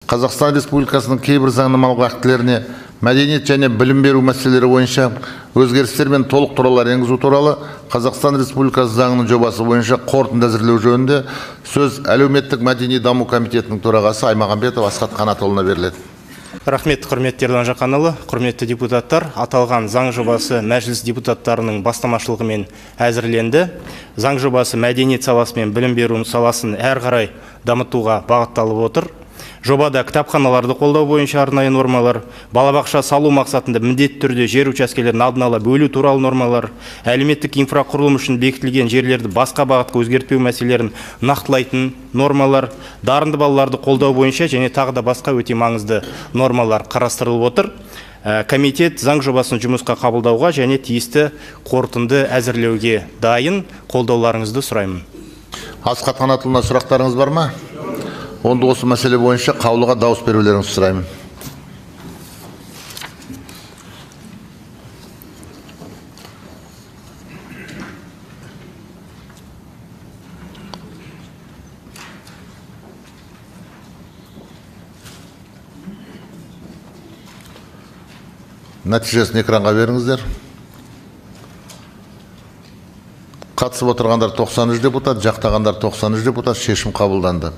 Қазақстан Республикасының кейбір заңнамалық актілеріне мәдениет және білім беру мәселелері бойынша өзгерістер мен толықтырулар енгізу туралы Қазақстан Республикасы заңының жобасы бойынша қорытынды әзірлеу жөнінде сөз әлеуметтік мәдени даму комитетінің төрағасы Аймағамбетов Асхат Қанатұлына беріледі. Рахмет, құрметті Ерлан Жақанұлы, құрметті депутаттар. Аталған заң жобасы мәжіліс депутаттарының бастамашылығымен әзірленді. Заң жобасы мәдениет саласы мен білім беру саласын әрі қарай дамытуға бағытталып отыр. Жобада кітапханаларды қолдау бойынша арнайы нормалар, балабақша салу мақсатында міндетті түрде жер учаскелерін алдын ала бөлу туралы нормалар, әлеуметтік инфрақұрылым үшін бекітілген жерлерді басқа бағытқа өзгертпеу мәселелерін нақтылайтын нормалар, дарынды балаларды қолдау бойынша және тағы да басқа өте маңызды нормалар қарастырылып отыр. Комитет заң жобасын жұмысқа қабылдауға және тиісті қорытынды әзірлеуге дайын. Қолдауларыңызды сұраймын. Асхат Қанатұлына сұрақтарыңыз бар ма? Онда осы мәселе бойынша қаулыға дауыс берулеріңізді сұраймын. Нәтижесін экранға беріңіздер. Қатысып отырғандар 93 депутат, жақтағандар 93 депутат, шешім қабылданды.